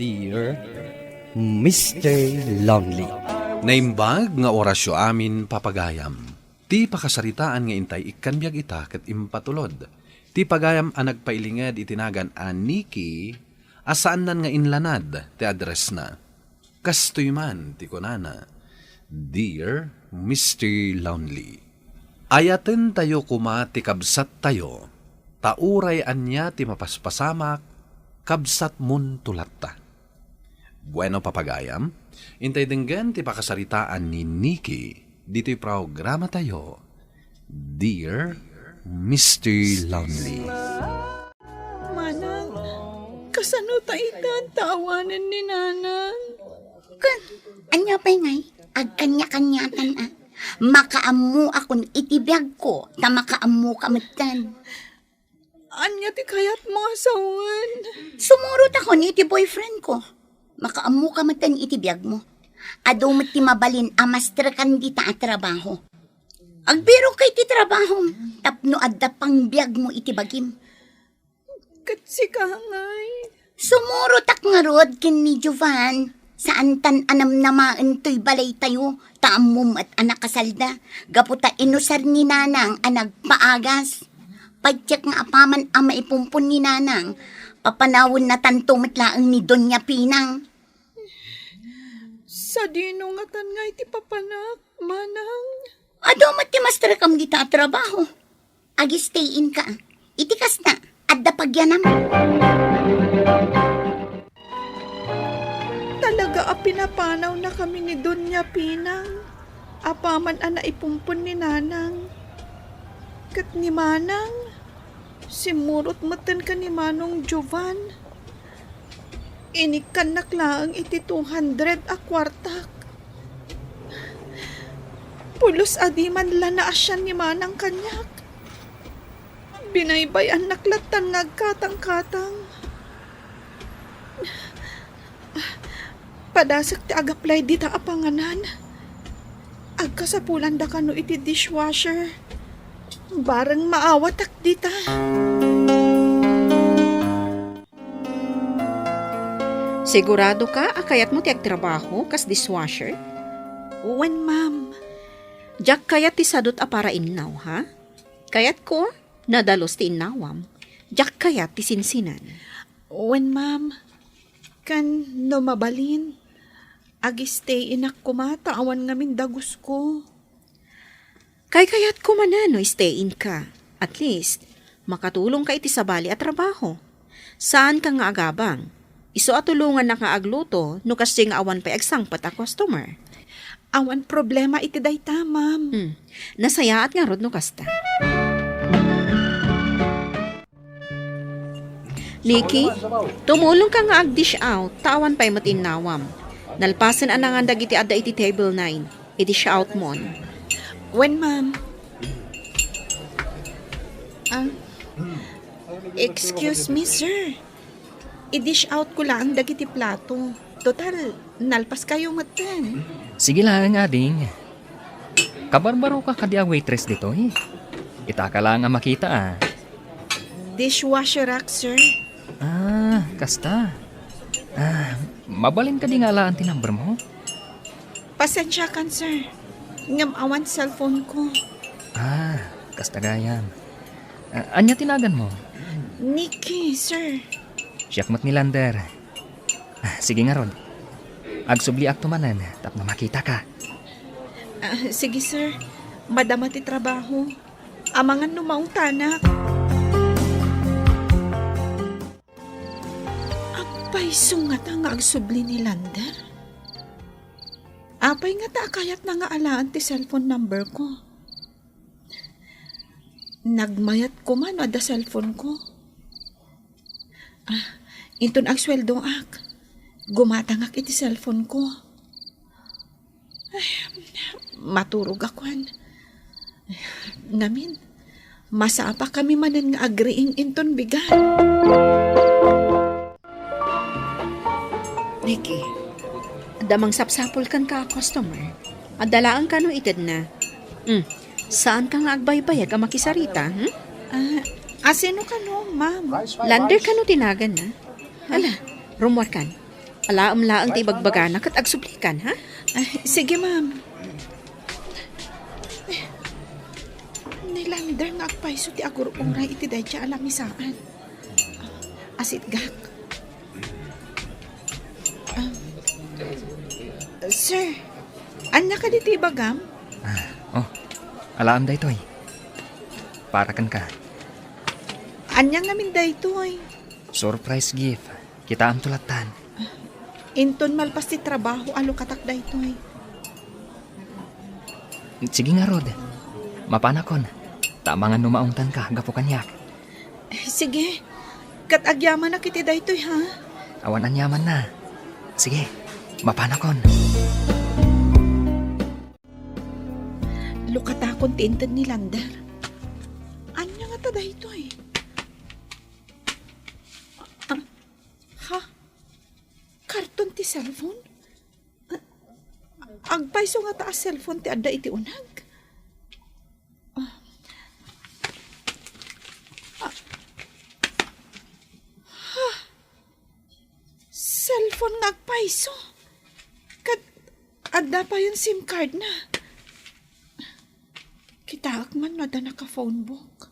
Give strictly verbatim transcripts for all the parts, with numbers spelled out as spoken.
Dear Mister Lonely. Naimbag nga orasyo amin, papagayam. Ti pakasaritaan nga intay ikkan biag ita ket impatulod. Ti pagayam a nagpailinged iti nagan a Nikki a saannan nga inlanad ti addressna. Kastoy man ti kunana, "Dear Mister Lonely, ayatentayo koma ti kabsattayo, ta uray ania ti mapaspasamak, kabsatmon to latta." Bueno, papagayam, intay denggen ti pakasaritaan ni Nikki ditoy programatayo, Dear Mister Lonely. Manang, kasano ta ita ta awanen ni Nanang? Ket, ania pay ngay? Agkaniakaniatan a. Makaammoakon iti biagko, ta makaammoka metten. Ania ti kayatmo a sawen? Sumurotakon iti boyfriendko. Makaammoka metten iti biagmo. Adu met ti mabalin a maestrekan dita a trabaho. Agbirokka iti trabahom tapno adda pangbiagmo iti bagim. Ket sika ngay? Sumurotak ngarud ken ni Jovan. Saantan a namnamaen toy balaytayo, ta ammom met a nakasalda, gapu ta inusar ni Nanang a nagpaagas. Patiek nga apaman a maipumpon ni Nanang, papanawennatanto met laeng ni Doña Pinang. Sadino ngatan nga iti papanak, Manang? Adu met ti maestrekam dita a trabaho. Ag-stay-in ka. Iti kasta, adda pagyanam. Talaga a pinapanawnakami ni Doña Pinang. Apaman a naipumpon ni Nanang. Ket ni Manang, simmurot metten ken ni Manong Jovan. Inikkannak laeng iti two hundred a kuartak. Pulos a di man la naasian ni Manang kaniak. Binaybay-annak lattan nga agkatangkatang. Padasek ti ag-apply dita a panganan. Agkasapulanda kano iti dishwasher. Bareng maawatak dita. Sigurado ka a kayatmo ti agtrabaho kas dishwasher? Wen, ma'am. Diak kayat ti sadut a para innaw, ha? Kayatko, nadalus ti innawam. Diak kayat ti sinsinan. Wen, ma'am. Ken no mabalin, ag-stay-inak koma ta awan ngamin dagusko. Kaykayatko manen no stay-in ka. At least, makatulongka iti sabali a trabaho. Saanka nga agabang. Isu a tulongannak nga agluto no kasdiay nga awan pay agsangpet a customer. Awan problema iti dayta, ma'am. Hmm. Nasayaat ngarud no kasta. Nikki, tumulongka nga ag-dish out, ta awan pay met innawam. Nalpasen a nangan dagiti adda iti table nine. I-dish out mon. Wen, ma'am. Ah, excuse me, sir. I-dish out ko laeng dagiti plato. Total, nalpaskayo metten. Sige laeng, ading. Kabarbaroka kadi a waitress ditoy? Itaka laeng a makita, a. Dishwasherak, sir. Ah, kasta. Ah, mabalin kadi nga alaan ti number mo? Pasensiakan, sir. Ngem awan cellphone ko. Ah, kasta gayam. Ah, ania ti nagan mo? Nikki, sir. Siak met ni Lander. Ah, sige ngarud. Agsubliakto manen tapno makitaka. Ah, sige, sir. Madama ti trabaho. Amangan no maungtanak. Apay, sungata nga agsubli ni Lander? Apay ngata a kayatna nga alaan ti cellphone number ko? Nagmayat koma no adda cellphone ko. Ah, inton agsueldoak, gumatangak iti cellphone ko. Ay, maturogakon. Ngamin, masapakami manen nga agriing inton bigat. Nikki, adda mangsapsapul kenka a customer. Adda laeng kano itedna. Hmm, saanka nga agbaybayag a makisarita, hmm? Ah, asino kano, ma'am? Lander kano ti naganna? Hala, rummuarkan. Alaem laeng ti ibagbagana ket agsublikan, ha? Ay, sige, ma'am. Ni Lander nga agpayso ti agur-uray iti dayta a lamisaan. Asitgak. Ah, sir, ania kadi ti ibagam? Ah, oh, alaem daytoy. Para kenka. Ania ngamin daytoy? Surprise gift. Kitaem to lattan. Inton malpas ti trabaho a lukatak daytoy. Sige ngarud. Mapanakon. Ta amangan no maungtanka gapu kaniak. Sige. Ket agyamanak iti daytoy, ha? Awan aniamanna. Sige. Mapanakon. Lukatakon ti inted ni Lander. Ania ngata daytoy? Ha? Karton ti cellphone? Agpayso ngata a cellphone ti adda iti uneg? Ah. Ah. Ha? Cellphone nga agpayso? Ket adda payen SIM card na. Kitaek man no adda naka-phone book.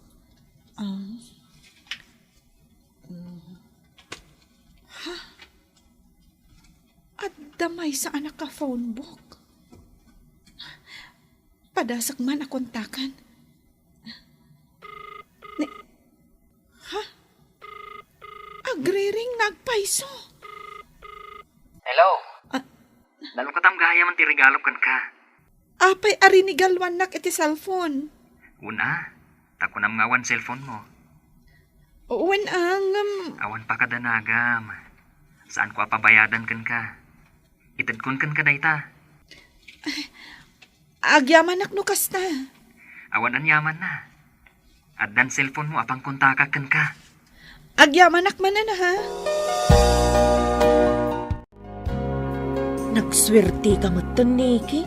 Ah. Mm. Ha? Adda maysa a naka-phone book. Padasek man a kontaken. Ni, ha? Agriring nga agpayso. Hello. Ah. Nalukatam gayam ti regalo kenka. Apay a rinigaluannak iti cellphone? Una, ta kunam nga awan cellphone mo. Wen a, ngem. Awan pakadanagam. Saanko a pabayadan kenka. Itedkon kenka dayta. Agyamanak no kasta. Awan aniamanna. Addan cellphone mo a pangkontakak kenka. Agyamanak manen, ha? Nagsuerteka metten, Nikki.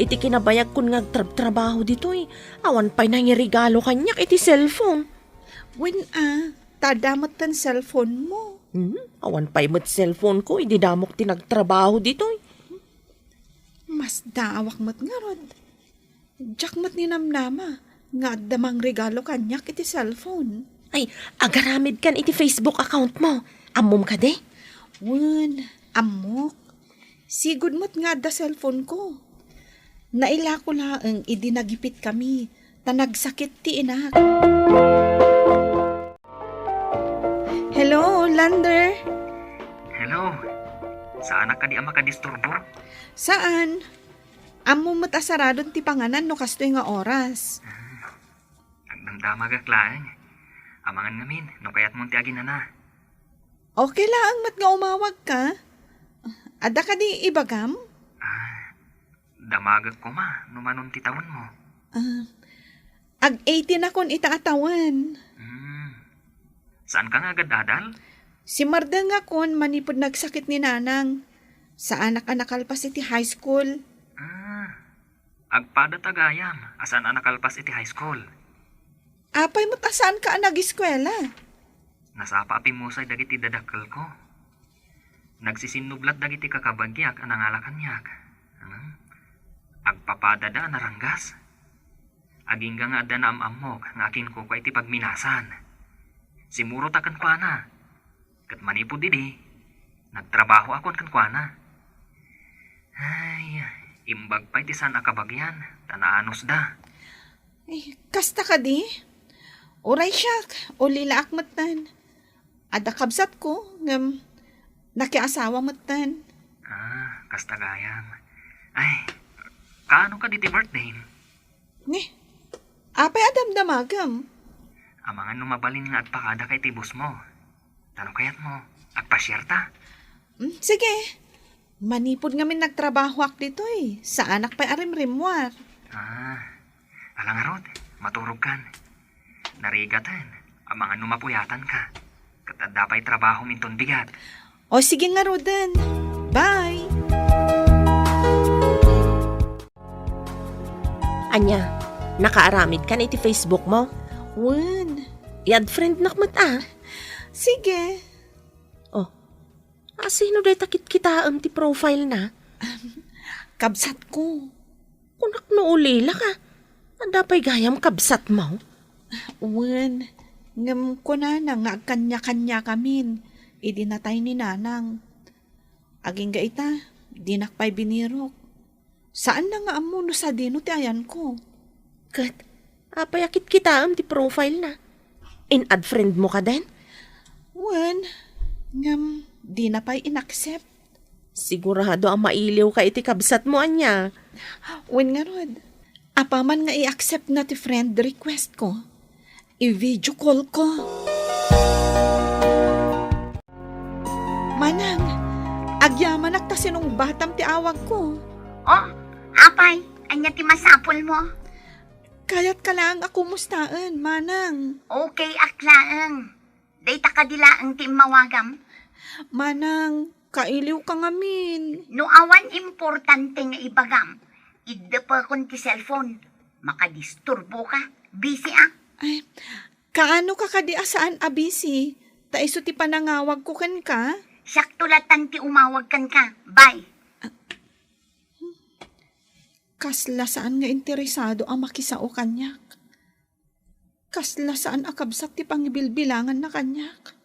Iti kinabayagkon nga agtrabtrabaho ditoy, awan pay nangiregalo kaniak iti cellphone. Wen a, ta adda metten cellphone mo. Hmm, awan pay met cellphone ko idi damok ti nagtrabaho ditoy. Masdaawak met ngarud. Diak met ninamnama nga adda mangregalo kaniak iti cellphone. Ay, agaramidkan iti Facebook account mo. Ammom kadi? Wen, ammok. Sigud met nga adda cellphone ko. Nailako laeng idi nagipitkami, ta nagsakit ti inak. Hello, Lander? Hello. Saanak kadi a makadisturbo? Saan. Ammom met a saradon ti panganan no kastoy nga oras. Ah, nagdamdamagak laeng. Amangan ngamin no kayatmon ti aginana. Okay laeng met nga umawagka. Adda kadi ibagam? Ah, damagek koma no manon ti tawenmo. Ah, ag-eighteen akon ita a tawen. Hmm. Saanka nga agad-adal? Simmardengakon manipud nagsakit ni nanang. Saanak a nakalpas iti high school. Ah, agpada ta gayam a saan a nakalpas iti high school. Apay met a saanka a nagiskuela? Nasapa a pimmusay dagiti dadakkelko. Nagsisinnublat dagiti kakabagiak a nangala kaniak. Hmm? Agpapadada a naranggas. Agingga nga adda naam-ammok nga akinkukua iti pagminasan. Simurota kenkuana. Ket manipud idi, nagtrabahoakon kenkuana. Ay, imbag pay ti saan a kabagian, ta naanusda. Ay, kasta kadi? Uray siak, ulilaak metten. Adda kabsatko, ngem nakiasawa metten. Ah, kasta gayam. Ay, kaano kadi ti birthdayem? Ni, apay a damdamagem? Amangan no mabalin nga agpakadaka iti busmo. Ta no kayatmo, agpasiarta. Mm, sige. Manipud ngamin nagtrabahoak ditoy, saanak pay a rimrimmuar. Ah, ala ngarud, maturogkan. Narigaten, amangan no mapuyatanka. Ket adda pay trabahom inton bigat. O sige ngaruden. Bye! Ania, nakaaramidkan iti Facebook mo? Wen. I-add friend nak met a. Sige. Oh, Asino dayta kitkitaem ti profile na? Kabsatko. Kunak no ulila ka. Adda pay gayam kabsatmo? Wen, ngem kunana nga agkanya-kanyakamin idi natay ni nanang. Agingga ita, dinak pay binirok. Saanna nga ammo no sadino ti ayanko. Ket, apay a kitkitaem ti profile na? In-add friend mo ka den? Wen, ngem dina pay in-accept. Sigurado a mailiw ka iti kabsat mo, ania? Wen ngarud, apaman nga i-accept na ti friend request ko, i-video call ko. Manang, agyamanak ta sinungbatam ti awagko. Oh, apay, ania ti masapul mo? Kayat ka laeng a kumustaen, Manang. Okay ak laeng. Dayta kadi laeng ti immawagam? Manang, kailiw ka ngamin. No awan importante nga ibagam, iddepekon ti cellphone. Makadisturbo ka. Busy ak. Ay, kaano ka kadi a saan a busy? Ta isu ti panangawagko kenka? Siakto latan ti umawag kenka. Bye. Kasla saan nga interesado a makisao kaniak. Kasla saan a kabsat ti pangibilbilanganna kaniak.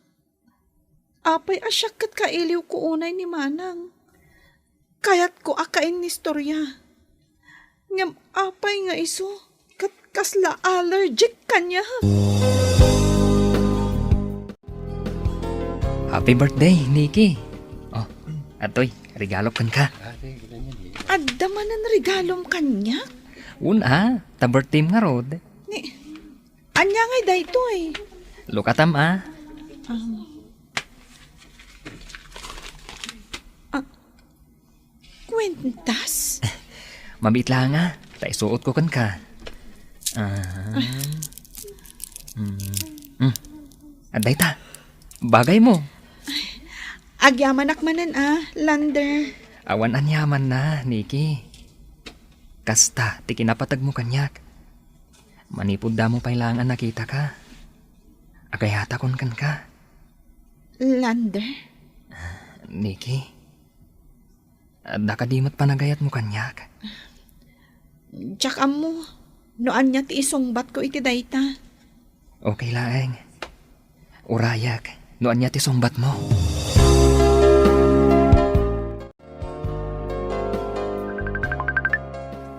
Apay a siak ket kailiwko unay ni Manang. Kayatko a kainnistorya. Ngem apay nga isu ket kasla allergic kaniak? Happy birthday, Nikki. Oh, atoy, regalo kenka. Adda manen regalom kaniak? Wen a, ta birthday-m ngarud. Ni, ania ngay daytoy? Lukatam a. Um, ah, Kuentas? Mabiit laeng a, ta isuotko kenka. Ah. Mm. Mm. Adda ita. Bagaymo. Agyamanak manen a, Lander. Awan aniamanna, Nikki. Kasta ti kinapategmo kaniak. Manipud damo pay laeng a nakitaka, agayatakon kenka. Lander? Nikki, adda kadi met panagayatmo kaniak? Diak ammo no ania ti isungbatko iti dayta. Okay laeng. Urayak no ania ti sungbatmo.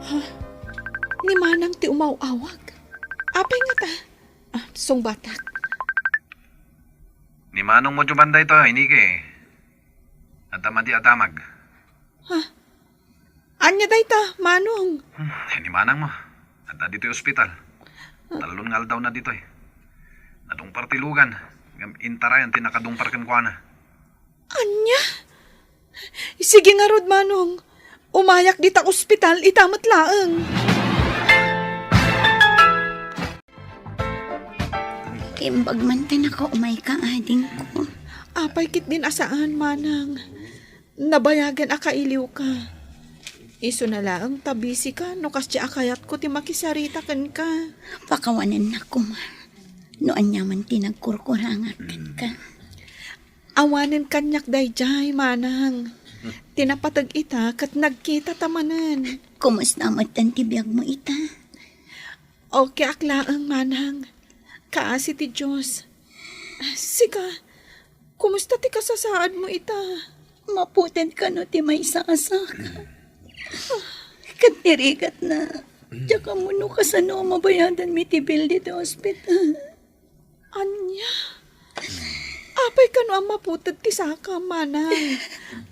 Ha? Ni Manang ti umaw-awag. Apay ngata? Ah, sungbatak. Ni Manongmo diay banda ita, Nikki. Adda madi a damag. Ha? Ania dayta, Manong? Hmm, ni Manangmo. Adda ditoy ospital. Ah. Tallo nga aldawna ditoy. Nadungpar ti lugan, ngem intarayan ti nakadungpar kenkuana. Ania? Sige ngarud, Manong. Umayak dita ospital ita met laeng. Imbag man ta nakaumayka, adingko. Apay ketdin a saan, Manang. Nabayagen a kailiwka. Isuna laeng ta busy ka no kasdi a kayatko ti makisarita kenka. Pakawanennak koma no aniaman ti nagkurkurangak kenka. Awanen kaniak daydiay, Manang. Ti napateg ita ket nagkitata manen. Kumusta metten ti biagmo ita? Okay ak laeng, Manang. Kaasi ti Dios. Sika, kumusta ti kasasaadmo ita? Maputed kano ti maisasaka. Ket ti rigatna, diak ammo no kasano a mabayadanmi ti bill ditoy ospital. Ania? Apay kano a maputed ti saka, Manang?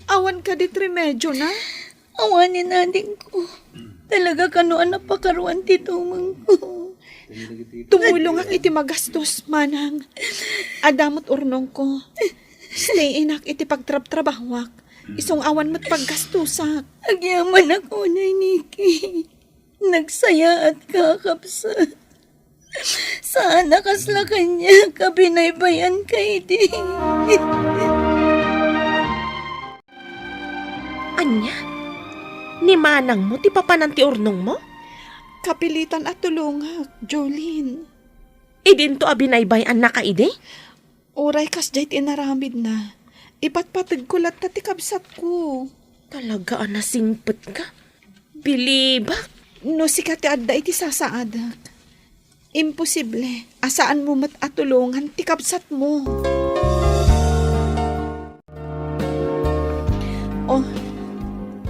Awan kadi ti remedio na? Awanen, adingko. Talaga kano a napakaruan ti tumengko. Tumulongak iti magastos, Manang. Adda met urnongko. Stay inak iti pagtrabtrabahoak. Isung awan met paggastosak. Agyamanak unay, Nikki. Nagsayaatka, kabsat. Saan a kasla kaniak a binaybay-anka idi. Ania? Ni manangmo ti papanan ti urnongmo? Kapilitan a tulongak, Jolene. Idinto a binaybay-annaka idi? Uray kasdiay ti inaramidna, Ipatpategko latta ti kabsatko. Talaga a nasingpetka. Bilibak. No sika ti adda iti sasaadek, imposible a saanmo met a tulongan ti kabsatmo. Oh,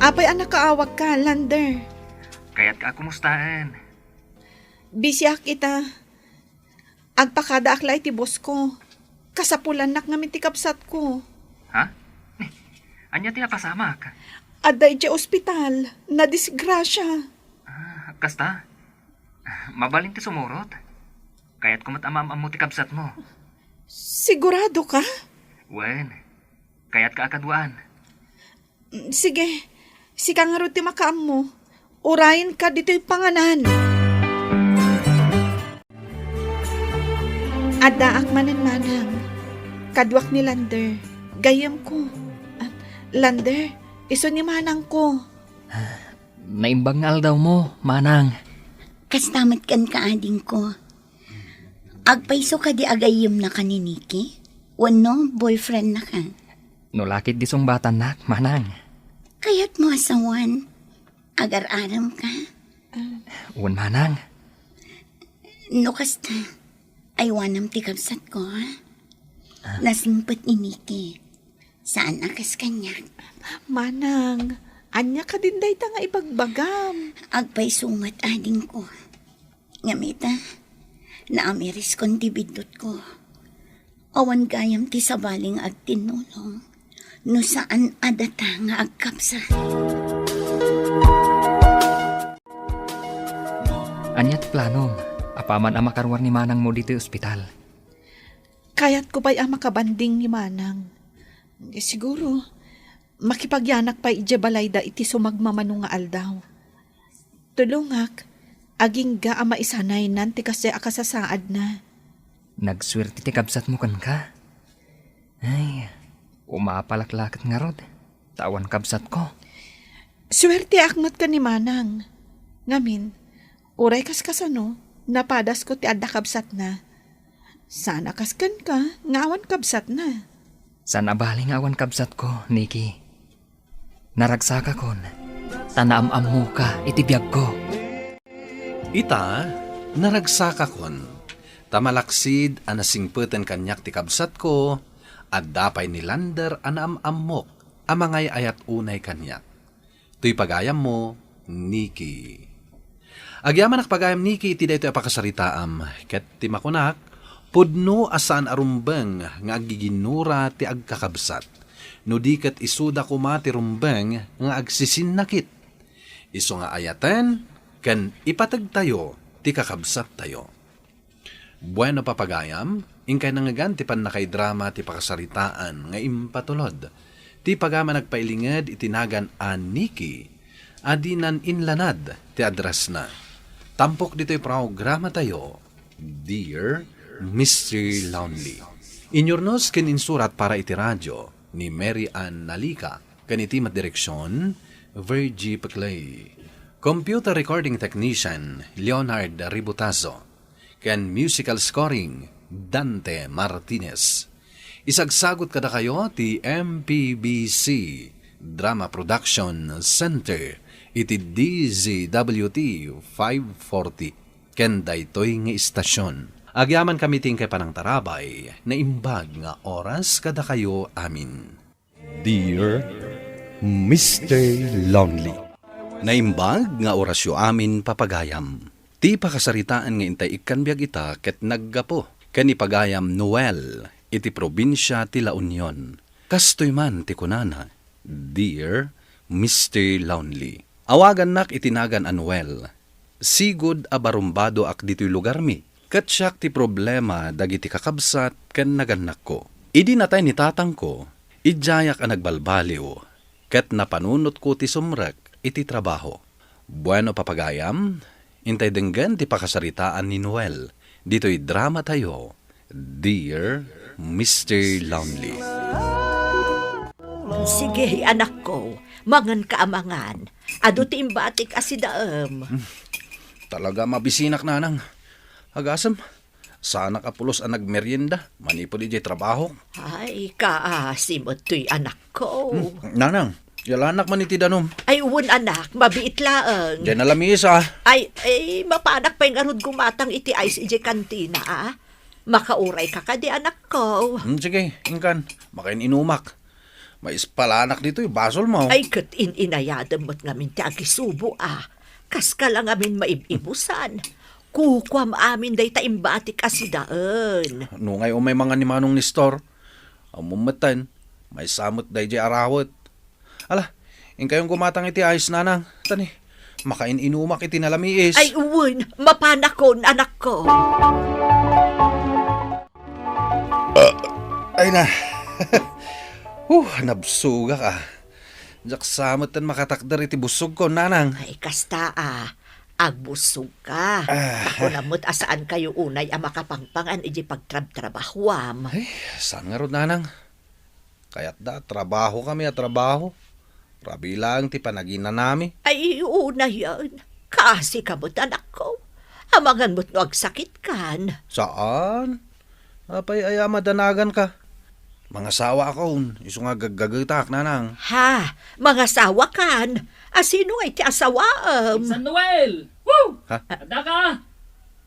apay a nakaawagka, Lander? Kayatka a kumustaen. Bisiak ita. Agpakadaak la iti boss ko. Kasapulannak ngamin ti kabsatko. Ha? Ania ti napasamak? Adda idiay ospital. Nadisgrasya. Ah, kasta? Mabalin ti sumurot? Kayatko met a maam-ammo ti kabsatmo. Sigurado ka? Wen, kayatka a kaduaan. Mm, sige. Sika ngarud ti makaammo. Urayenka ditoy panganan. Addaak manen manang. Kaduak ni Lander. Gayyemko. Ah, Lander, isu ni manangko. Naimbag nga aldawmo, manang. Kasta met kenka, adingko. Agpayso kadi a gayyemnaka ni Nikki? Wenno boyfriendnaka? No la ket di sungbatannak, manang. Kayatmo a sawen, agar-aremka? Wen, manang. No kasta, aywanam ti kabsatko, ha? Ah. Nasingpet ni Nikki. Saan a kas kaniak. Manang, ania kadin dayta nga ibagbagam? Agpayso met, adingko. Ngem ita, naamiriskon ti biddutko. Awan gayam ti sabali nga agtinnulong no saan a data nga agkabsat. Ania ti planom? Apaman a makaruar ni manangmo ditoy ospital. Kayatko pay a makabanding ni manang. Siguro, makipagyanak pay idiay balayda iti sumagmamano nga aldaw. Tulongak, agingga a maisanaynan ti kasdiay a kasasaadna. Nagsuerte ti kabsatmo kenka. Ay, umapalak la ket ngarud, ta awan kabsatko. Suerteak met ken ni manang. Ngamin, uray kaskasano, napadasko ti adda kabsatna. Saan a kas kenka nga awan kabsatna. Saan a bale nga awan kabsatko, Nikki. Naragsakakon, ta naam-ammoka iti biagko. Ita, naragsakakon, ta malaksid a nasingpeten kaniak ti kabsatko, adda pay ni Lander a naam-ammok a mangay-ayat unay kaniak. Toy pagayammo, Nikki. Agyamanak pagayam, Nikki, iti daytoy a pakasaritaam, ket ti makunak, pudno a saan a rumbeng nga aggiginnura ti agkakabsat, no di ket isuda koma ti rumbeng nga agsisinnakit. Isu nga ayaten ken ipategtayo ti kakabsattayo. Bueno, papagayam, inkay nangngegan ti pannakaidrama ti pakasaritaan nga impatulod. Ti pagayam a nagpailinged iti nagan a Nikki a dinan inlanad ti addressna. Tampok ditoy programatayo, Dear Mister Lonely. Inyurnos ken insurat para iti radio ni Mary Ann Nalica ken iti met direksion, Virgie Peclay. Computer recording technician, Leonard Ributazo. Ken musical scoring, Dante Martinez. Isagsagut kadakayo ti M P B C Drama Production Center iti D Z W T five forty ken daytoy nga istasion. Agyamankami ti inkay panangtarabay, naimbag nga oras kadakayo amin. Dear Mister Lonely. Naimbag nga orasyo amin, papagayam. Ti pakasaritaan nga intay ikkan biag ita ket naggapu ken ni pagayam Noel iti probinsia ti La Union. Kastoy man ti kunana, Dear Mister Lonely. Awagannak iti nagan a Noel. Sigud a barumbadoak ditoy lugarmi, ket siak ti problema dagiti kakabsat ken nagannakko. Idi natay ni tatangko, idiayak a nagbalbaliw, ket napanunotko ti sumrek iti trabaho. Bueno, papagayam, intay denggen ti pakasaritaan ni Noel ditoy dramatayo, Dear Mister Lonely. Sige, anakko, manganka a mangan. Adu ti imbatik a sidaem. Hmm. Talaga mabisinak, nanang. Agasem, Saanak a pulos a nagmerienda manipud idiay trabahok. Ay, kaasi met toy, anakko. Hmm, nanang, yalanak man iti danum. Ay, wen, anak, mabiit laeng. Diay nalamiis, a. Ay, ay, mapanak pay ngarud gumatang iti ice idiay kantina, a. Makaurayka kadi, anakko? Hmm, sige, inkan. Makain-inumak. Maispalanak ditoy basolmo. Ay, ket in-inayadem met ngamin ti agisubo, a. Kaska la ngamin maib-ibusan. Kukuam amin dayta imbatik a sidaen. No ngay umay mangan ni Manong Nestor, ammom metten, maysa met daydiay arawet. Ala, inkayon gumatang iti ice, nanang. Tani, makain-inumak iti nalamiis. Ay, wen, mapanakon, anakko. Ay na. Huh, nabsogak, a. Diak sa metten makatakder iti bussogko, nanang. Ay, kasta, a. Agbussogka. Ah. Kunam met a saankayo unay a makapangpangan iti pagtrabtrabahuam. Ay, saan ngarud, nanang? Kayatda a trabahokami a trabaho. Rabii laeng ti panaginanami. Ay, unayen. Kaasika met, anakko. Amangan met no agsakitkan. Saan? Apay aya a madanaganka? Mangasawaakon, isu nga gaggagetak, nanang. Ha? Mangasawakan? A, sino ngay ti asawaem? Insan Noel! Woo! Ha? Adda ka?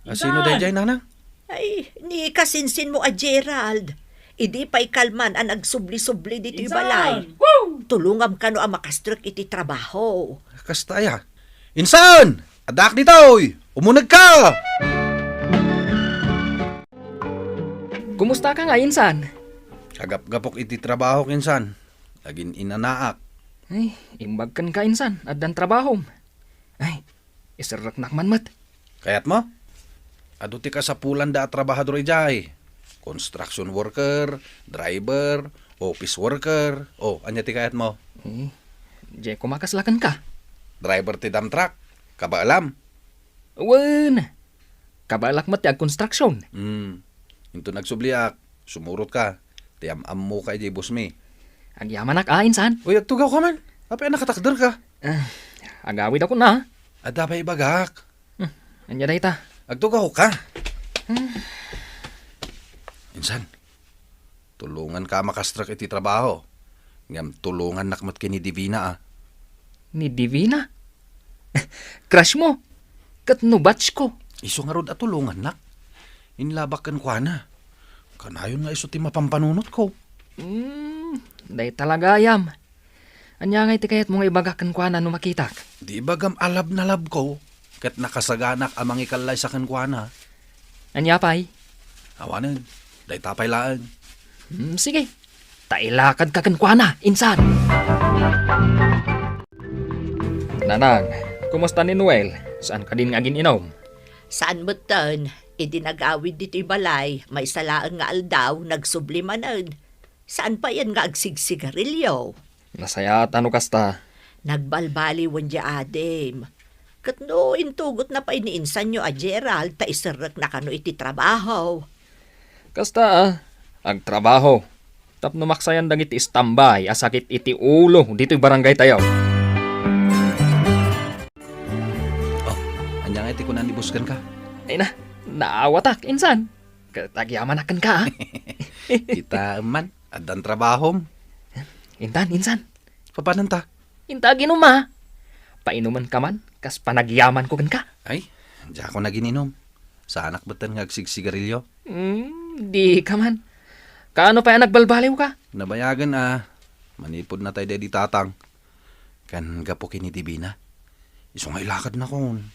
A, sino daydiay, nanang? Ay, ni kasinsinmo a Gerald. Idi pay kalman a nagsubli-subli ditoy balay. Insan! Woo! Tulongam kano a makastrek iti trabaho. Kasta aya? Insan! Addaak ditoy! Umunegka! Kumustaka nga, insan? Agapgapok iti trabahok, insan. Agin-inanaak. Ay, imbag kenka, insan. Addan trabahom. Ay, iserreknak man met. Kayatmo? Adu ti kasapulanda a trabahador idiay. Construction worker, driver, office worker. O, ania ti kayatmo? Eh, diay koma kasla kenka. Driver ti dump truck. Kabaelam? Wen. Kabaelak met ti agkonstruksion. Hmm. Inton agsubliak, sumurotka. Ti am-ammoka idiay bosmi. Agyamanak a, insan. Uy, agtugawka man. Apay a nakatakderka? Ah, agawidakon a. Adda pay ibagak. Hmm, ania dayta? Agtugawka. Hmm. Insan, tulonganka a makastrek iti trabaho. Ngem tulongannak met ken ni Divina a. Ni Divina? Crush mo? Ket no batch ko? Isu ngarud a tulongannak. Inlabak kenkuana. Kanayon nga isu ti mapampanunotko. Hmm, dayta la gayam. Ania ngay ti kayatmo nga ibagak kenkuana no makitak? Di ibagam a love na love ko, ket nakasaganak a mangikallay sa kenkuana. Ania pay? Awanen, dayta pay laeng. Hmm, sige. Ta ilakadka kenkuana, insan. Nanang, kumusta ni Noel? Saan kadin nga agin-inom? Saan metten. Idi nagawid ditoy balay, maysa laeng nga aldaw, nagsubli manen. Saan payen nga agsigsigarilio? Nasayaat no kasta. Nagbalbaliwen diay adim. Ket no intugotna pay ni insanyo a Gerald ta iserrekna kano iti trabaho. Kasta a, agtrabaho. Tapno maksayan dagiti istambay a sakit iti ulo ditoy barangaytayo. Oh, ania ngay ti kuna ni boss kenka? Ay na, naawatak, insan. Ket agyamanak kenka, a. Kitaem man, addan trabahom. Intan, insan. Papananta? Inta aginum a. Painumenka man, kas panagyamanko kenka. Ay, diakon agin-inom. Saanak metten nga agsigsigarilio. Hmm, dika man. Kaano pay a nagbalbaliwka? Nabayagen a, manipud natay daydi tatang. Ken gapu ken ni Divina. Isu nga ilakadnakon.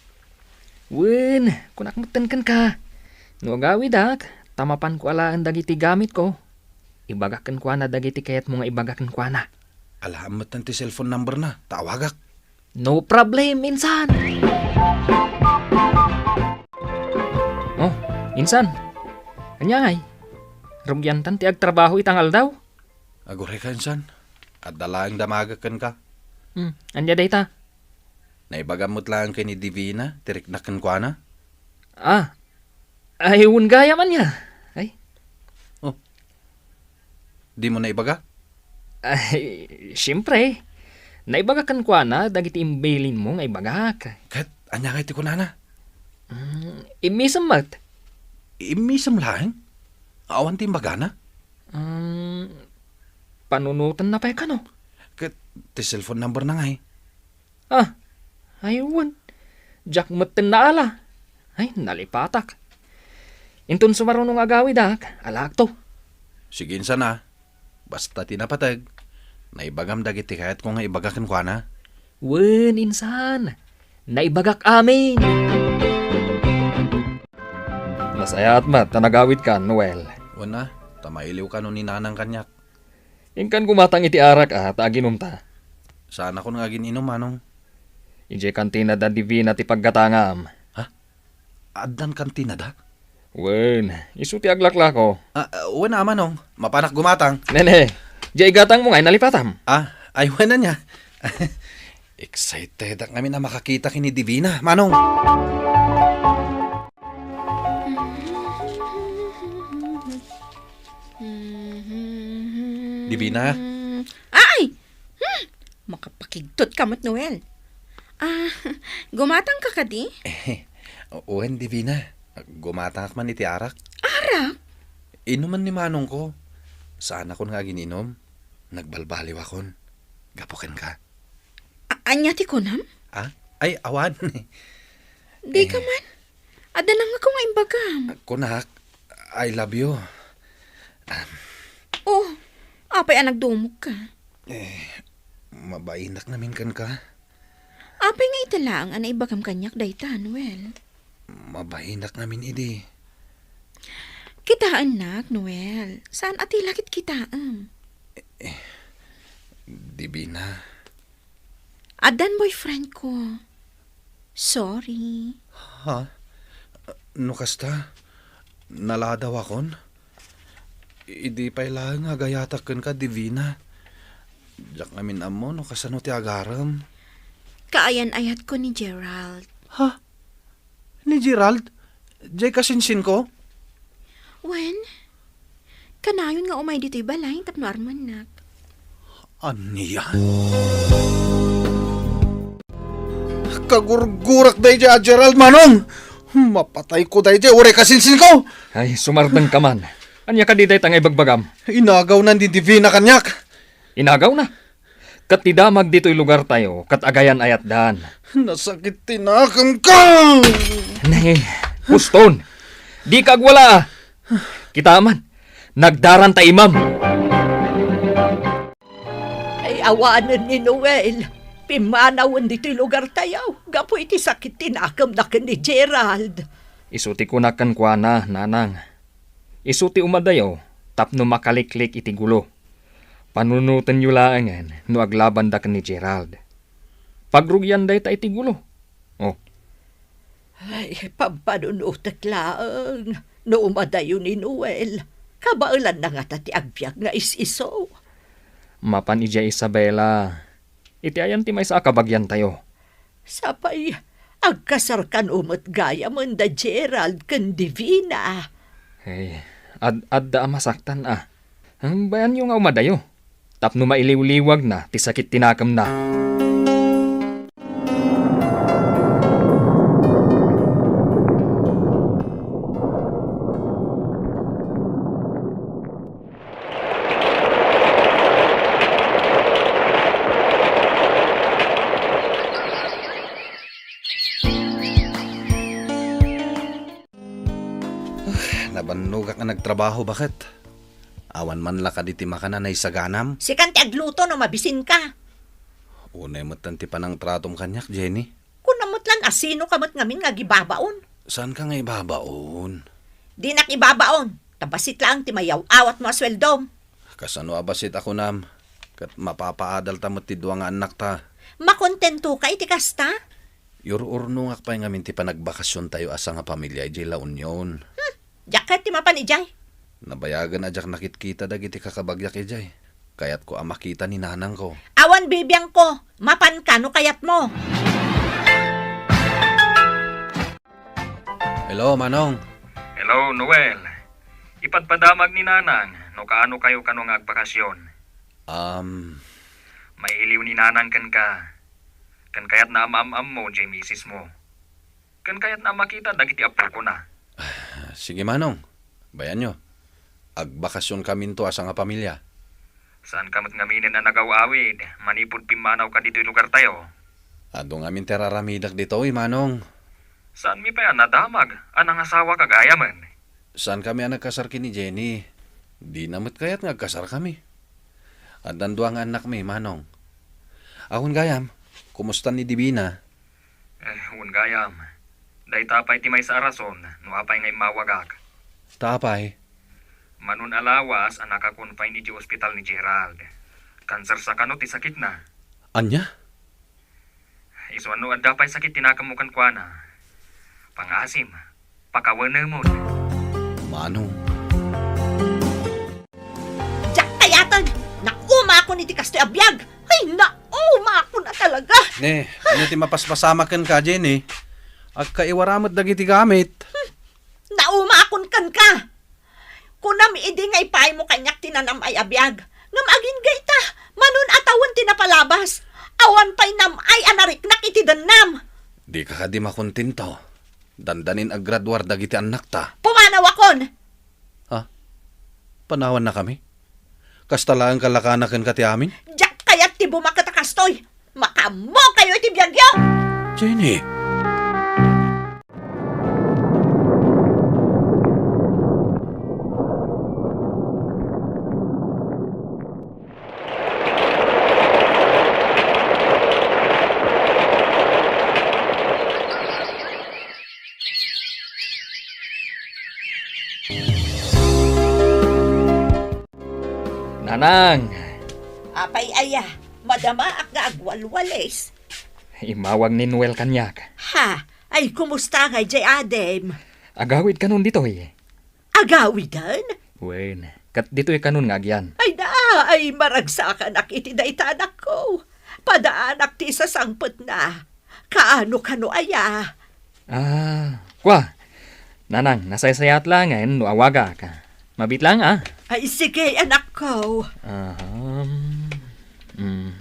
Wen, kunak metten kenka. No agawidak, ta mapanko alaen dagiti gamitko. Ibagak kenkuana dagiti kayatmo nga ibaga kenkuana. Alaem metten ti cellphone number na, ta awagak. No problem, insan. Oh, insan. Ania ngay? Rugiantan ti agtrabaho ita nga aldaw? Agurayka, insan. Adda laeng damagek kenka. Hmm, ania dayta? Naibagam met laeng ken ni Divina ti riknak kenkuana? Ah. Ay, wen gayam, ania? Ay. Oh. Dimo naibaga? Ay, siempre. Naibaga kenkuana dagiti imbilinmo nga ibagak. Ket ania ngay ti kunana? Mm, immisem met. Immisem laeng? Awan ti imbagana? Um, panunotenna pay kano? Ket ti cellphone number na ngay? Ah, ay wen. Diak metten naala. Ay, nalipatak. Inton sumaruno nga agawidak, alaakto. Sige, insan a. Basta ti napateg, naibagam dagiti kayatko nga ibaga kenkuana. Wen, insan. Naibagak amin. Nasayaat met ta nagawidka, Noel. Wen a, ta mailiwka no ni Nanang kaniak. Inkan gumatang iti arak a, ta aginumta. Saanakon nga agin-inum, Manong. Idiay kantina da Divina ti paggatangam. Ha? Addan kantina da? Wen, isu ti aglaklako. Ah, ah, wen a, Manong. Mapanak gumatang. Nene, diay igatangmo ngay nalipatam. Ah, ay, wen a niya. Excited ak ngamin a makakita ken ni Divina, Manong. Divina? Ay! Hmm! Makapakigtot ka met, Noel. Ah, gumatang ka kadi? Eh, wen, Divina. Gumatangak man iti arak. Arak? Inuman ni Manongko. Saanakon nga agin-inum. Nagbalbaliwakon. Gapu kenka. A-, ania ti kunam? Ah? Ay, awan. Di ka Eh. man? Adda nangngegko nga imbagam. Kunak, "I love you." Um. Oh, apay a nagdumogka? Eh, mabainak ngamin kenka. Apay nga ita laeng a naibagam kaniak dayta, Noel? Mabainak ngamin idi. Kitaennak, Noel. Saan a ti lakit kitaem? Eh, Divina. Addan boyfriend ko. Sorry. Ha? No kasta, naladawakon? Idi pay laeng nga agayatak kenka, Divina. Diak ngamin ammo no kasano ti agarem. Kaayan-ayatko ni Gerald. Ha? Ni Gerald? Diay kasinsinko? Wen, kanayon nga umay ditoy balay tapno armennak. Ania? Kagurgurak daydiay a Gerald, Manong! Mapatayko daydiay uray kasinsinko! Ay, sumardengka man. Ania kadi dayta nga ibagbagam? Inagawna ni Divina kaniak. Inagawna? Ket ti damag ditoy lugartayo ket agayan-ayatdan. Nasakit ti nakemko! Ne, puston! Dika agwala! Kita man, nagdaranta imam! Ay, awanen ni Noel. Pimmanawen ditoy lugartayo gapu iti sakit ti nakemna ken ni Gerald. Isu ti kunak kenkuana, Nanang. Isu ti umadayo tapno makaliklik iti gulo. Panunotenyo laengen no aglabanda ken ni Gerald. Pagrugian dayta iti gulo. Oh. Ay, pampanunotek laeng no umadayo ni Noel. Kabaelanna ngata ti agbiag nga is-isu. Mapan idiay Isabela, iti ayan ti maysa a kabagiantayo. Sapay, agkasar kano met gayamen da Gerald ken Divina. Ay, ad-, adda a masaktan a. Bayanyo nga umadayo, tapno mailiwliwagna ti sakit ti nakemna. Nabannogak nga nagtrabaho, baket. Awan man la kadi ti makan a naisaganam. Sikan ti agluto no mabisinka. Unay metten ti panangtratom kaniak, Jenny. Kunam met lan a sinoka met ngamin nga agibabaon. Saanka nga ibabaon? Dinak ibabaon. Ta bassit laeng ti mayaw-awatmo a sueldom. Kasano a bassit a kunam? Ket mapapaadalta met ti dua nga annakta. Makontentoka iti kasta? Yur-urnongak pay ngamin ti panagbakasiontayo a sangapamilia idiay La Union. Hmm, diak kayat ti mapan idiay. Nabayagen a diak nakitkita dagiti kakabagiak idiay. Kayatko a makita ni nanangko. Awan bibiangko, mapanka no kayatmo. Hello, Manong. Hello, Noel. Ipadpadamag ni Nanang no kaano kayo kano nga agbakasyon. Um. Mailiw ni Nanang kenka. Ken kayatna a maam-ammo jay misis mo. Ken kayatna a makita dagiti apokona. Sige, Manong. Bayanyo. Agbakasionkaminto a sangapamilia. Saanka met ngaminen a nagaw-awid manipud pimmanawka ditoy lugartayo? Adu ngamin ti ar-aramidek ditoy, Manong. Saanmi pay a nadamag a nangasawaka gayamen? Saankami a nagkasar ken ni Jenny. Dina met kayat nga agkasarkami. Addan dua nga annakmi, Manong. Awan gayam, kumusta ni Divina? Eh, wen gayam. Dayta pay ti maysa a rason no apay nga immawagak. Ta apay? Manon a lawas a naka-confine iti ospital ni Gerald. Cancer sa kano ti sakitna. Ania? Isu a no adda pay sakit ti nakemmo kenkuana, pangasim, pakawenemon. Manong. Diak kayaten! Naumakon iti kastoy a biag! Ay, naumakon a talaga! Ne, ania ti mapaspasamak kenka, Jenny? Agkaiwara met dagiti gamit. Hmm, naumakon kenka! Kunam idi nga ipaymo kaniak ti nanam-ay a biag. Ngem agingga ita, manon a tawen ti napalabas. Awan pay nam-ay a nariknak iti dennam. Dika kadi makontento? Dandanin aggraduar dagiti annakta. Pumanawakon! Ha? Panawannakami? Kasta laeng kalakana kenka ti amin? Diak kayat ti bumaket a kastoy! Makaammokayo iti biagyo! Jenny! Nanang! Apay aya, madamaak nga agwalwalis. Immawag ni Noel kaniak. Ha? Ay, kumusta ngay jay adim? Agawid kanon ditoy. Agawiden? Wen, ket ditoy kanon nga agyan. Ay da, ay maragsakanak iti dayta anakko. Padaanak ti sasangpetna. Kaano kano aya? Ah, kua. Nanang, nasaysayaat laengen no awagak. Mabiit laeng, a? Ay, sige, anakko. Aham. Mm.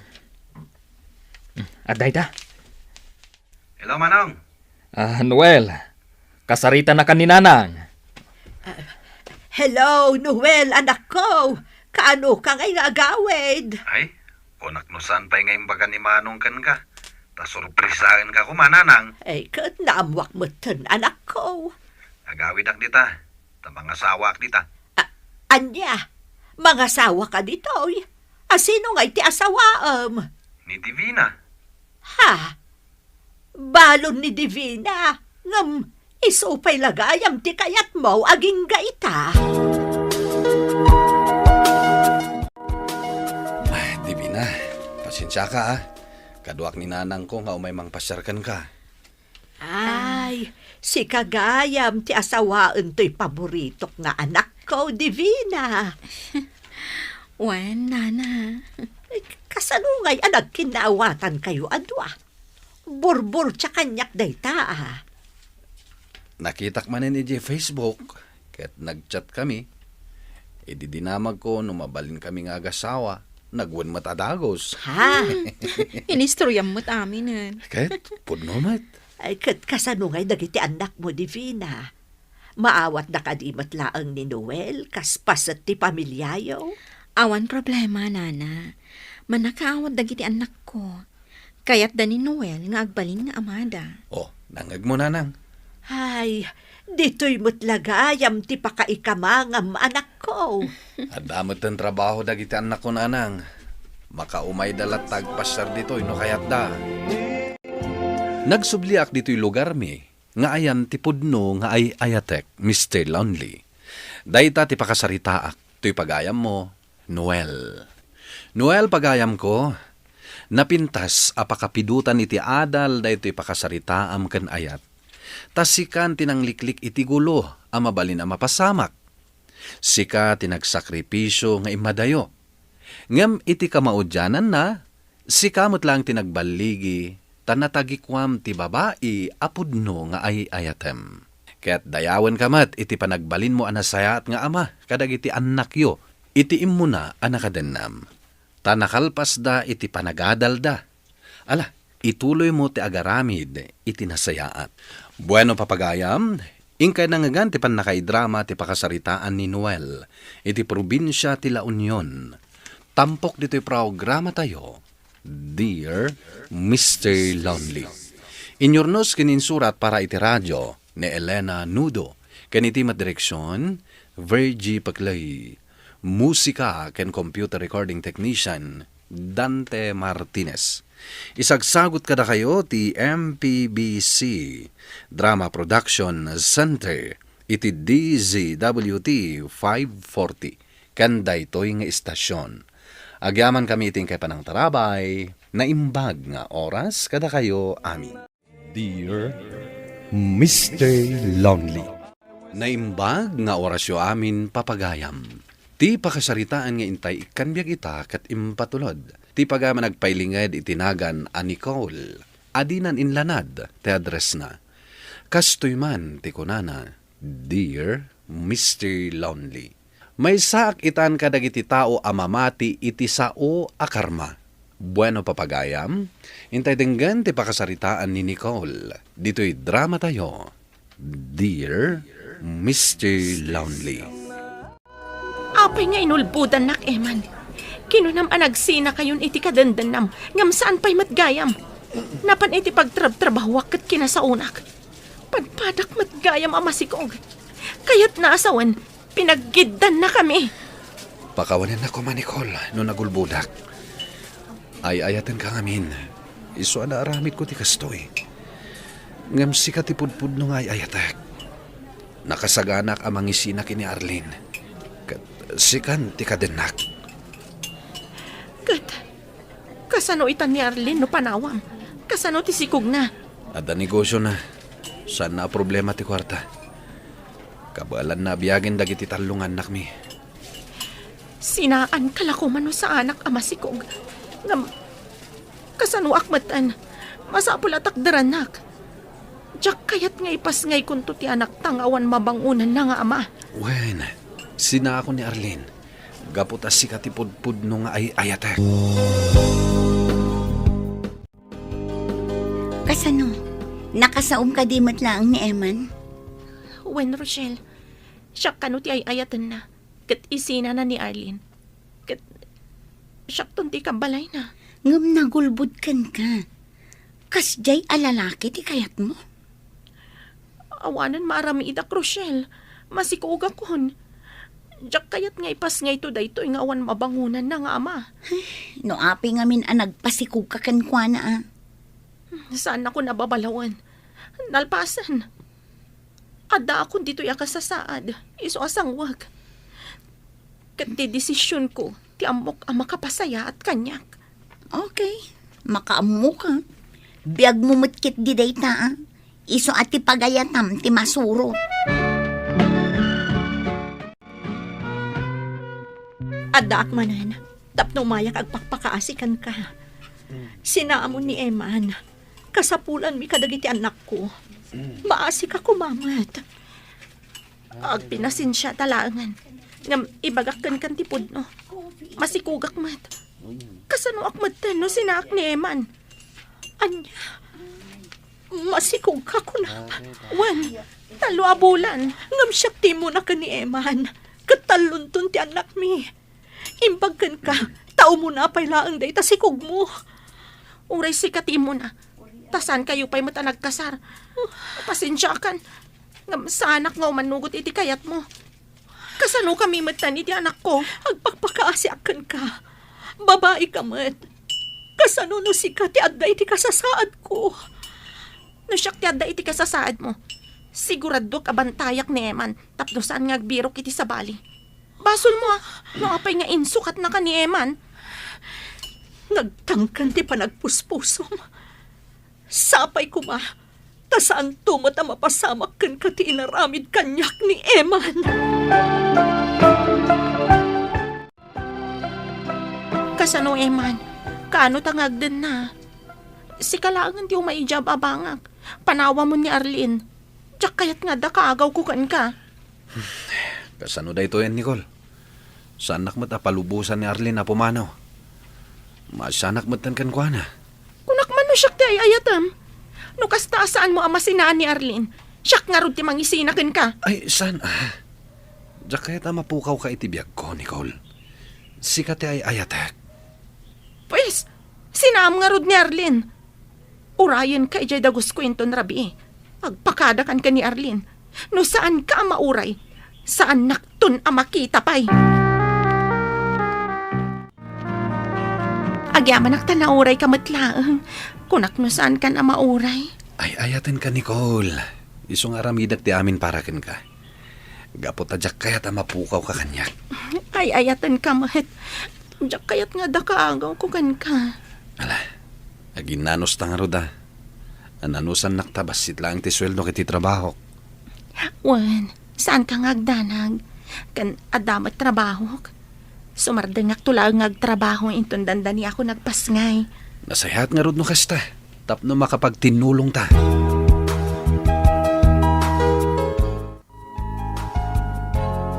Mm, adda ita. Hello, Manong. Ah, Noel. Kasaritanaka ni Nanang. Ah, hello, Noel, anakko. Kaano ka ngay nga agawid? Ay, kunak no saan pay nga imbaga ni Manong kenka. Ta sorpresaenka koma, Nanang. Ay, ket naammoak metten, anakko. Agawidak dita. Ta mangasawaak dita. A-, ania? Mangasawaka ditoy? A sino ngay ti asawaem? Ni Divina. Ha? Balon ni Divina, ngem isu pay la gayam ti kayatmo agingga ita. Ah, Divina, pasensiaka, a. Kaduak ni nanangko nga umay mangpasiar kenka. Ay, sika gayam ti asawaen toy paboritok nga anakko, Divina. Wen, Nana. Kasano ngay a nagkinnaawatankayo a dua? Burburtia kaniak dayta, a. Nakitak manen idiay Facebook, ket nagchatkami. Idi dinamagko no mabalinkami nga agasawa, nagwen met a dagus. Ha? Inistoryam met aminen. Ket pudno met. Ay, ket kasano ngay dagiti annakmo, Divina? Maawatda kadi met laeng ni Noel kas paset ti pamiliayo? Awan problema, Nana. Mannakaawat dagiti annakko. Kayatda ni Noel nga agbalin nga amada. Oh, nangngegmo, Nanang. Ay, ditoy met la gayam ti pakaikamangam, anakko. Adda metten trabaho dagiti annakko, Nanang. Makaumayda latta agpasiar ditoy no kayatda. Nagsubliak ditoy lugarmi nga ayan ti pudno nga ay-ayatek, Mister Lonely. Dayta ti pakasaritaak toy pagayammo, Noel. Noel, pagayamko, napintas a pakapidotan iti adal daytoy pakasaritaam ken ayat. Ta sikan ti nangliklik iti gulo a mabalin a mapasamak. Sika ti nagsakripisio nga immadayo. Ngem iti kamaudiananna, sika met laeng ti nagballigi, ta natagikuam ti babai a pudno nga ay-ayatem. Ket dayawenka met iti panagbalinmo a nasayaat nga ama kadagiti annakyo iti immuna a nakadennam. Ta nakalpasda iti panagadalda. Ala, ituloymo ti agaramid iti nasayaat. Bueno, papagayam, Inkay nangngegan ti pannakaidrama ti pakasaritaan ni Noel iti probinsia ti La Union. Tampok ditoy programatayo, Dear Mister Lonely. Inyurnos ken insurat para iti radio ni Elena Nudo, ken iti met direksion, Virgie Paclay. Musika ken computer recording technician, Dante Martinez. Isagsagut kadakayo ti M P B C Drama Production Center iti D Z W T five forty, ken daytoy nga istasyon. Agyamankami iti inkay panangtarabay, naimbag nga oras kadakayo amin. Dear Mister Lonely. Naimbag nga orasyo amin, papagayam. Ti pakasaritaan nga intay ikkan biag ita ket impatulod. Ti pagayam a nagpailinged iti nagan a Nicole. Adinan inlanad ti addressna. Kastoy man ti kunana, Dear Mister Lonely. Maysaak itan kadagiti tao a mamati iti sao a karma. Bueno, papagayam, intay denggen ti pakasaritaan ni Nicole ditoy dramatayo, Dear Mister Lonely. Apay nga inulbodannak, Eman? Kinunam a nagsinakayon iti kadendennam, ngem saan pay met gayam. Napan iti pagtrabtrabahoak ket kinasaonak. Padpadak met gayam a masikog. Kayatna a sawen, pinaggiddanna kami. Pakawanennak koma, Nicole, no nagulbodak. Ay-ayatenka ngamin. Isu a naaramidko ti kastoy. Ngem sika ti pudpudno nga ay-ayatek. Nakasaganak a mangisina ken ni Arlene. Ket sikan ti kadennak. Ket kasano itan ni Arlene no panawam? Kasano ti sikogna? Adda negosiona. Saanna a problema ti kuarta. Kabaelanna a biagen dagiti tallo nga annakmi. Sinaanka la koma no saanak a masikog. Ngem kasanoak metten? Masapul a takderannak. Diak kayat nga ipasngaykonto ti anakta nga awan mabangonanna nga ama. Wen, sinaakon ni Arlene. Gapu ta sika ti pudpudno nga ay-ayatek. Kasano? Nakasaom kadi met laeng ni Eman? Wen, Rochelle. Siak kano ti ay-ayatenna. Ket isinana ni Arlene. Ket siakton ti kabalayna. Ngem nagulbod kenka. Kasdiay a lalaki ti kayatmo? Awanen maaramidak, Rochelle. Masikogakon. Diak kayat nga ipasngayto daytoy nga awan mabangonanna nga ama. Ay, no apay ngamin a nagpasikogka kenkuana, a? Saannakon a babalawen. Nalpasen. Addaakon ditoy a kasasaad, isu a sangwek. Ket ti desisionko, ti ammok a makapasayaat kaniak. Okay, makaammoka. Biagmo met ketdi dayta, a. Isu a ti pagayatam ti masurot. Addaak manen, tapno umayak agpakpakaasi kenka. Sinaamon ni Eman, kasapulanmi kadagiti annakko. Maasika koma met. Agpinasensiata laengen, ngem ibagak kenka ti pudno. Masikogak met. Kasanoak metten no sinaak ni Eman? Ania? Masikogka kunam? Wen, tallo a bulan. Ngem siak ti immuna ken ni Eman. Ket tallonton ti annakmi. Imbag kenka, ta umuna pay laeng dayta sikogmo. Uray sika ti immuna, ta saankayo pay met a nagkasar. Pasensiakan, ngem saanak nga umanugot iti kayatmo. Kasanokami metten iti anakko? Agpakpakaasiak kenka. Babaika met. Kasano no sika ti adda iti kasasaadko? No siak ti adda iti kasasaadmo, siguraduak a bantayak ni Eman tapno saan nga agbirok iti sabali. Basolmo, a, no apay nga insukatnaka ni Eman. Nagtangken ti panagpuspusom. Sapay koma, ta saanto met a mapasamak kenka ti inaramid kaniak ni Eman. Kasano, Eman? Kaano ta nga agdenna? Sika laengen ti umay idiay ababangak. Panawamon ni Arlene. Diak kayat nga adda kaagawko kenka. Kasano daytoyen, Nicole? Saannak met a palubosan ni Arlene a pumanaw. Maasianak metten kenkuana. Kunak man no siak ti ay-ayatem. No kasta a saanmo a masinaan ni Arlene, Siak ngarud ti mangisina kenka. Ay, saan a? Diak kayat a mapukawka iti biagko, Nicole. Sika ti ay-ayatek. Pues, sinaam ngarud ni Arlene. Urayenka idiay dagusko inton rabii. Agpakadakan ken ni Arlene. No saanka a mauray, saannakton a makita pay. Agyamanak ta naurayka met laeng. Kunak no saankan a mauray. Ay-ayatenka, Nicole. Isu nga aramidek ti amin para kenka. Gapu ta diak kayat a mapukawka kaniak. Ay-ayatenka met. Diak kayat nga adda kaagawko kenka. Ala, aginnanosta ngarud a. Ananusannakta bassit laeng ti sueldok iti trabahok. Wen, saanka nga agdanag. Ken adda met trabahok. Sumardengakto laeng nga agtrabaho inton dandaniakon agpasngay. Nasayaat ngarud no kasta, tapno makapagtinnulongta.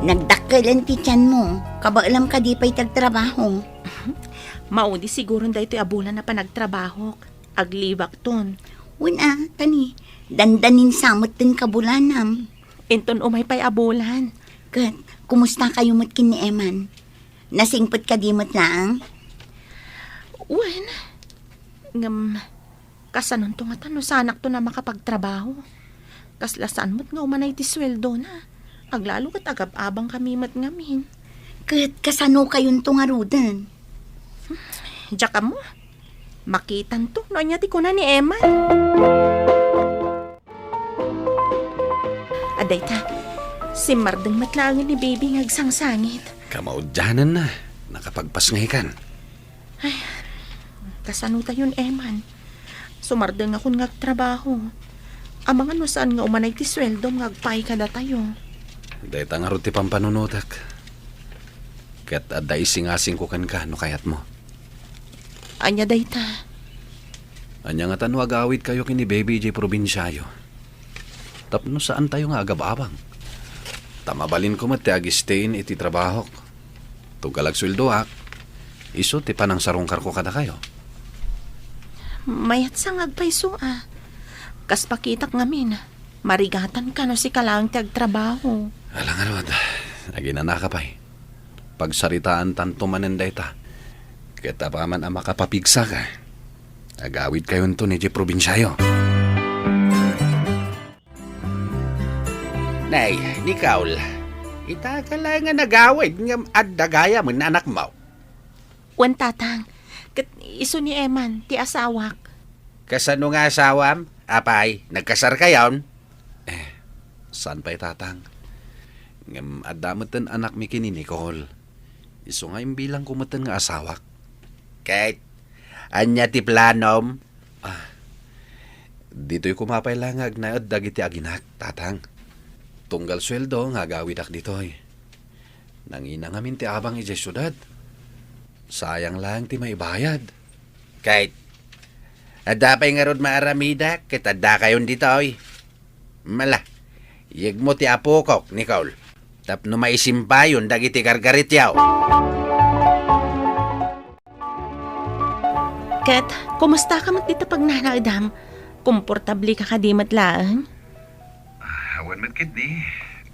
Nagdakkelen ti tianmo. Kabaelam kadi pay ti agtrabaho? Maudi siguron daytoy a bulan a panagtrabahok. Aglibakton. Wen a, tani, dandanin sa met ti kabulanam. Inton umay pay a bulan. Ket, kumusta kayo met ken ni Eman? Nasingpet kadi met laeng? Wen, ngem, kasanonto ngata no saanakton a makapagtrabaho? Kasla saan met nga umanay ti sueldona. Aglalo ket agab-abangkami met ngamin. Ket kasano kayonto ngaruden? Diak ammo. Makitanto no ania ti kuna ni Eman. Adayta, simmardeng met laengen ni Baby nga agsangsangit. Kamaudiananna, nakapagpasngaykan. Ay, kasano tayon, Eman? Sumardengakon nga agtrabaho. Amangan no saan nga umanay ti sueldom nga agpaay kadatayo. Dayta ngarud ti pampanunotek. Ket adda isingasingko kenka no kayatmo. Ania dayta? Ania ngata no agawidkayo ken ni Baby idiay probinsiayo? Tapno saantayo nga agab-abang. Ta mabalinko met ti agistay iti trabahok. Tunggal agsueldoak, isu ti panangsarungkarko kadakayo. Mayat sa nga agpayso a. Kas pakitak ngamin, marigatanka no sika laeng ti agtrabaho. Ala ngarud, aginanaka pay. Pagsaritaantanto manen dayta. Ket apaman a makapapigsaka, agawidkayonto idiay probinsiayo. Nay, Nicole, itaka laeng nga nagawid ngem adda gayamen nga anakmo. Wen, Tatang. Ket isu ni Eman, ti asawak. Kasano nga asawam? Apay, nagkasarkayon? Eh, saan pay, Tatang. Ngem adda metten anakmi ken ni Nicole. Isu nga imbilangko metten nga asawak. Ket, ania ti planom? Ah, ditoy koma pay la nga agnaed dagiti aginak, Tatang. Tunggal sueldo nga agawidak ditoy. Nangina ngamin ti abang idiay siudad. Sayang laeng ti maibayad. Ket, adda pay ngarud maaramidak ket addakayon ditoy. Mala, yegmo ti apokok, Nicole, tapno maisimpayon dagiti gargarityo. Ket, kumustaka met dita pagnanaedam? Komportableka kadi met laeng? Ah, awan met ketdi.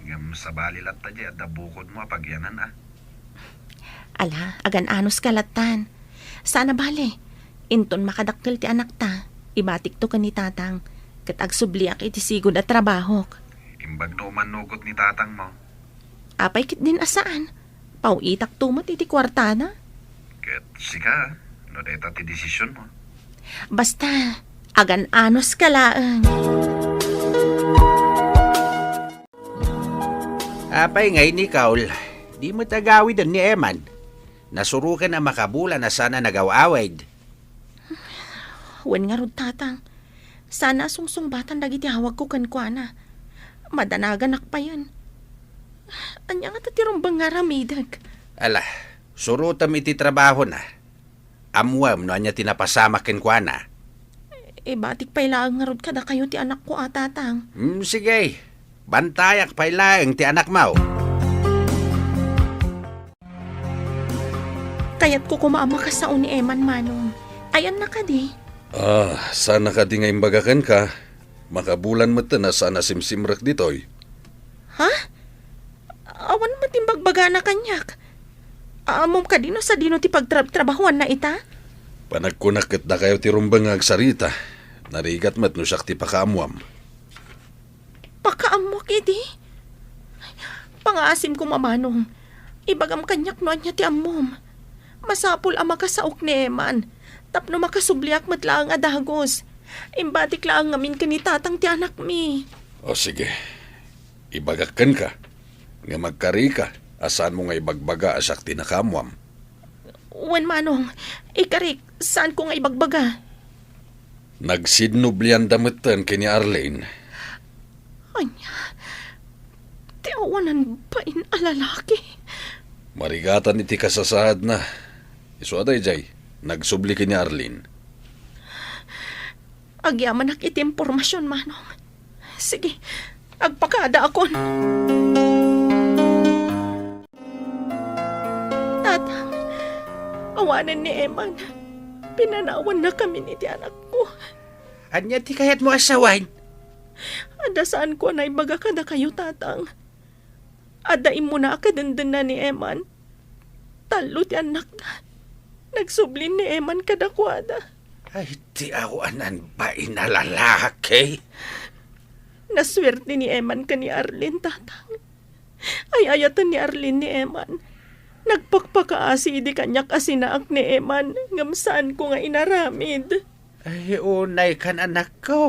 Ngem sabali latta diay adda bukodmo a pagyanan a. Ala, agan-anos ka lattan. Sana bale, inton makadakkel ti anakta, ibatikto ken ni Tatang, ket agsubliak iti sigud a trabahok. Imbag no umannugot ni Tatangmo. Apay ketdin a saan? Paw-itakto met iti kuartana. Ket sika, no dayta ti desisionmo. Basta, agan-anos ka laeng. Apay ngay, Nicole, di met agawiden ni Eman? Nasuroken a makabulan a saan a nagaw-awid. Wen ngarud, Tatang. Sana a sungsungbatan dagiti awagko kenkuana. Madanaganak payen. Ania ngata ti rumbeng nga aramidek? Ala, surotem iti trabahona. Ammoem no ania ti napasamak kenkuana. Ibatik pay laeng ngarud kadakayo ti anakko a, Tatang. Hmm, sige. Bantayak pay laeng ti anakmo. Kayatko koma a makasao ni Eman, Manong. Ayanna kadi? Ah, saan a kadi nga imbaga kenka? Makabulan metten a saan a simsimrek ditoy. Ha? Awan met imbagbagana kaniak. Ammom kadi no sadino ti pagtrabtrabahoanna ita? Panagkunak ket dakayo ti rumbeng nga agsarita. Narigat met no siak ti pakaammoam. Pakaammoak idi? Pangaasim koma, Manong. Ibagam kaniak no ania ti ammom. Masapul a makasaok ni Eman, tapno makasubliak met laeng a dagus. Imbatik laeng ngamin ken ni Tatang ti anakmi. O sige, ibagak kenka, ngem agkarika a saanmo nga ibagbaga a siak ti nakaammoam. Wen, Manong, ikarik, saanko nga ibagbaga. Nagsinnublianda metten ken ni Arlene. Ania? Ti awanan bain a lalaki? Marigatan iti kasasaadna. Isu a daydiay, nagsubli ken ni Arlene. Agyamanak iti impormasion, Manong. Sige, agpakadaakon. Tatang, awanen ni Eman. Pinanawannakamin iti anakko. Ania ti kayatmo a sawen? Adda saanko a naibaga kadakayo, Tatang. Adda immuna a kadendenna ni Eman. Tallo ti annakda. Nagsublin ni Eman kadakuada. Ay, ti awanan bain a lalaki. Nasuerte ni Eman ken ni Arlene, Tatang. Ay-ayaten ni Arlene ni Eman. Nagpakpakaasi idi kaniak a sinaak ni Eman, ngem saanko nga inaramid. Ay, unay kan, anakko.